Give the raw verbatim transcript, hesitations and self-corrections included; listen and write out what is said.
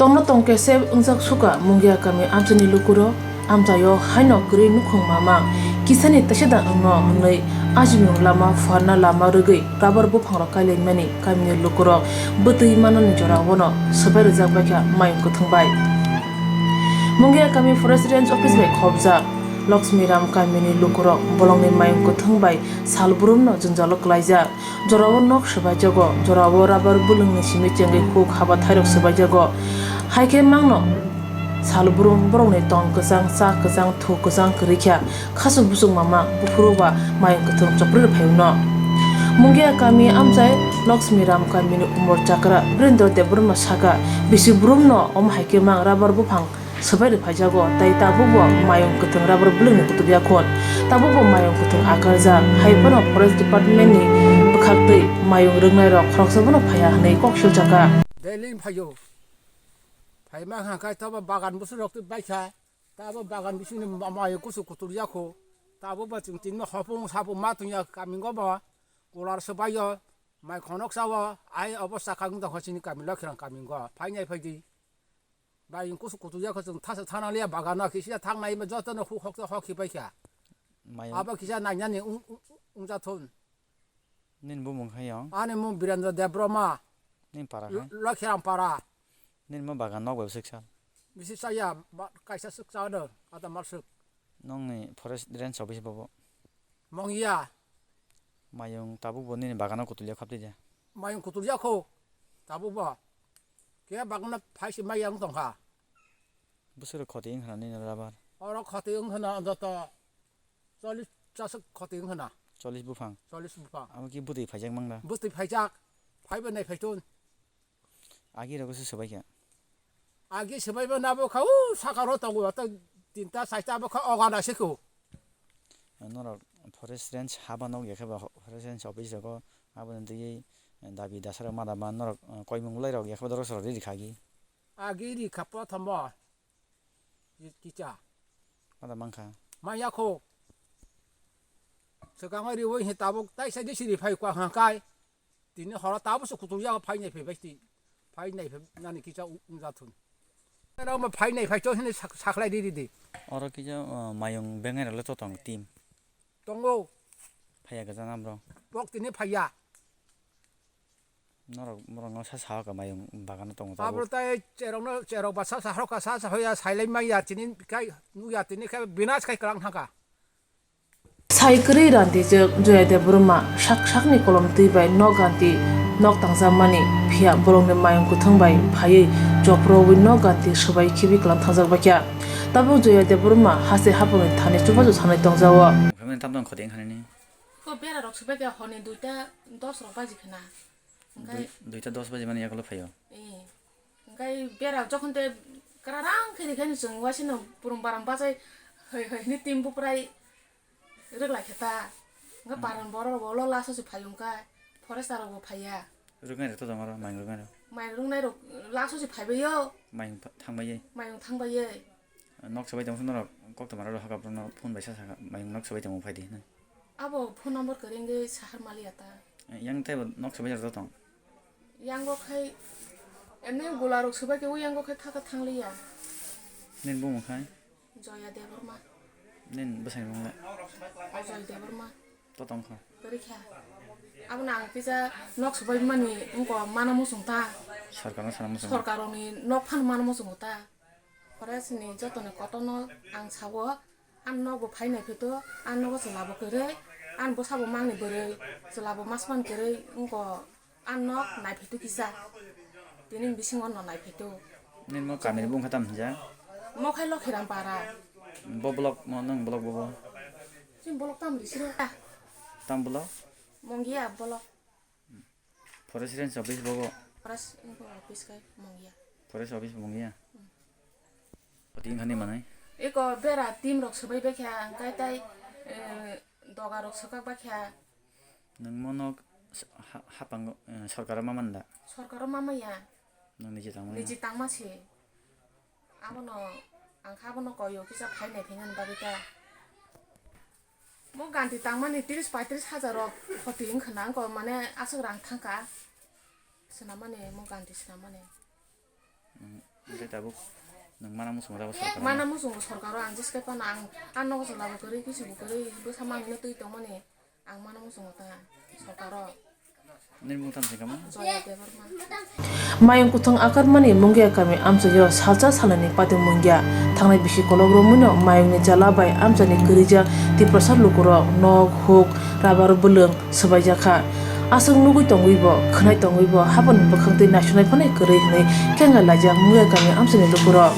Tongno tongkhe se wngjak suka Mungia kami amchaini lukurok, amchaio haino kwrwi nukhung mamang, kisani teseda wngno hwnwi ajimung lama phuarna lama rwgwi rubber buphangrok kailaimani kamini lukurok bwtwi manani joraono swbai rwjak baikha mayung kwthwng bai. Mungia kami Forest Range Office bai khopjak Laxmi Ram kamini lukurok bolongni mayung kwthwng bai sal brumno jwngjalo kwlaijak. Jorao nok swbaijago, jorao rubber bwlwngni simi chengwi huk haba thairok swbaijago. Hai khe mangno sal brum borokni tong kwchang, cha kwchang, thu kwchang kwrwi kha, khasuk busuk mama buphuru ba mayung kwthwng chopri rw phaio no. Mungia kami amchai Laxmi Ram kamini umor chakra Birendra Debbarma saka, bisi brumno omo hai khe mang rubber buphang swbai rw phaijago, tei tabukbo mayung kwthwng rubber bwlwngni kutuk yakhun. Tabukbo mayung kwthwng akarjak, hai phano Forest Department ni bwkhaktwi mayung rwngnairok khoroksa bono phaiya hwnwi kok silchakha. Delhi ni phaio. Phaima hwnka tabo bagan bwswk rok twi baikha. Tabo bagan bisingni ma-, mayung kusu kutur yakho. Tabo ba chwng tinma hopung sapung ma tungya kamingo ba. Kular swbaio. Mai khonok sao. Ai obo sakang dongkha chini kami Lakhirang kamingo. Phainai phaidi. Bai kusu kutu ya kho chwng thasa thana liya bagano kisa thangnai joto no huk hok hok hibai kha. Mayung. Abo kisa nainani ung-, ung-, ung-, ungjathun. Nini bumung hai yong? Ani mung Birendra Debbarma. Nini para hai? Lo-, Lokhiram para. Nini mo bagan nok bai swksa? Bisi chaya, ba-, kaisa swksa do, ata mar swk. Nongni forest range office bobo? Mongya. Mayung tabuk bo nini bagano kutulya khaptwi de? Mayung kutulya kho, tabuk bo. Khe bagano phaisi mayung tongkha. Bwswk khoti wng khna nini rubber? Oro khoti wng khna joto chollish chaswk khoti wng khna. Chollish buphang? Chollish buphang. Abo ki bwtwi phaijak mang da? Bwtwi phaijak, phaibo nai phaitun. Agi rogo se swbai kha. Agi swbai bo nabo kha, u saka ro tongo, ta tinta saita bo kha ogana se kho. Norok forest range haba nok ya khe ba forest range office rogo abo ni twi dabi dasa rok ma da ma norok koimung lai rok ya khe ba dorok rok ri kha agi. Agi ri kha prothom bo. Kicha. Mada mankha. Maya kho. Swkango riwi hi tabuk taisa di siri phai kwa hangkai. Tini horo tabuk se kutur yago phai nai phai bai ti. Phai nai phai nani kicha u-, ungjathun. Rao ma phai nai phai to hini sak-, saklai di di di. Oro kicha, uh, mayung bengai rale to tong team. Tongo. Phaiya gaja nam rong. Pok tini phaiya. Norok, norok no sa saha ka mayung bagano tongo tabuk. Abo tai cherok no, cherok ba sa saha ka sa saha ya sailai maya tini kai nuya tini kai binas kai kalang thangka. Sai kwrwi randijwk Joya Debbarma sak sakni kolom twi bai nok ganti nok tangjakmani phiya borokni mayung kwthwng bai phaiwi chopro wi nok ganti swbai khibi kwlang thangjak baikha. Tabuk Joya Debbarma haste haphangni thani chubachu sanwi tongjago. Family tamtong khoti wngkha nini? Ko bera rok swbai khe honi duita dos rok baji khna. Hwnkhe dui-, duita dos baji mani yagulo phaio. Eh. Hwnkhe bera jokhon te kararang khe rikhaini chwng waisano purung baram bachai hoi hoi hini team buprai rwglai khe ta. Hwnkhe paran borok rok bo ulo last o se phai hwnkhe forester rok bo phaiya. Rwknai rok to tong oro, mai rwknai rok. Mai rwknai rok last o se phaibaio. Mai thangbai. Mai thangbai. Nok swbai tong norok kok tongma rok hakap rok no phone bai sa sakha, mai nok swbai tongmo phaidi hinwi. Abo phone number kwrwi wngwi sahar maliya ta. Yang tei bo nok swbai rok tong. Yango khai emni gula rok swbai khe o yango khai thaka thangliya. Nini bumung khai? Joya Debbarma. Nini bwsai mung le? Ajoy Debbarma. To tong kha. Kwrwi kha. Abo no ang kisa nok swbai mani wngko mana muchung ta. Sarkar no sana muchung. Sarkar ni nok phan mana muchung ta. Forest ni joto ni kotor no ang sao. Ang nogo phai nai pheto, ang nogo chwla bo kwrwi, ang bwsa bo mangni bwrwi, chwla bo masman kwrwi, wngko ang nok nai pheto kisa. Tini bisingo no nai pheto. Nini mo kami ni bung kha tam hinja? Mo khai Lokhiram para. Bo block mo nwng block bo bo? Chini block tam ri siro. Tam block? Mongia block. Forest Range office bobo? Forest, info office kai Mongia. Forest office Mongia? Hmm. Poti wngkha ni manai? Eko bera team rok swbai bai kha, hwnkhe tai, eh, doga rok swkak bai kha. Nwng mono s-, ha-, hapang, eh, sorkaro ma manda? Sorkaro ma maya. Nwng niji tangmani? Niji tangma se. Abono, ang kha abono koi o kisa phai nai phai nani bagwi ta. Mo ganti tangmani tris paitris hajar rok khoti wngkha na, wngkha mane aswk rang thangkha. Swnamani, mo ganti swnamani. Mm, Tei tabuk nwng mana muchungo tabuk sorkar? Mana muchungo sorkaro, ang jeskhe phano ang, ang nogo chwla bo kwrwi, kisi bo kwrwi, bwsa manwino twi tongmani ang mana muchungo ta sorkaro, nini mung tamo se kamo? Joya Debbarma. Mayung kuthung akarmani Mungia kami amchaio salsa salani pati Mungia. Thangnai bisi kolok romwino mayungni jala bai amchaini kwrwijak Tiprasa lukurok nok, huk, rabar bwlwng swbaijakha. Aswk nugwi tongwibo, khwnai tongwibo haboni bwkhang twi naisunai phano kwrwi hwnwi kenga laijak Mungia kami amchaini lukurok.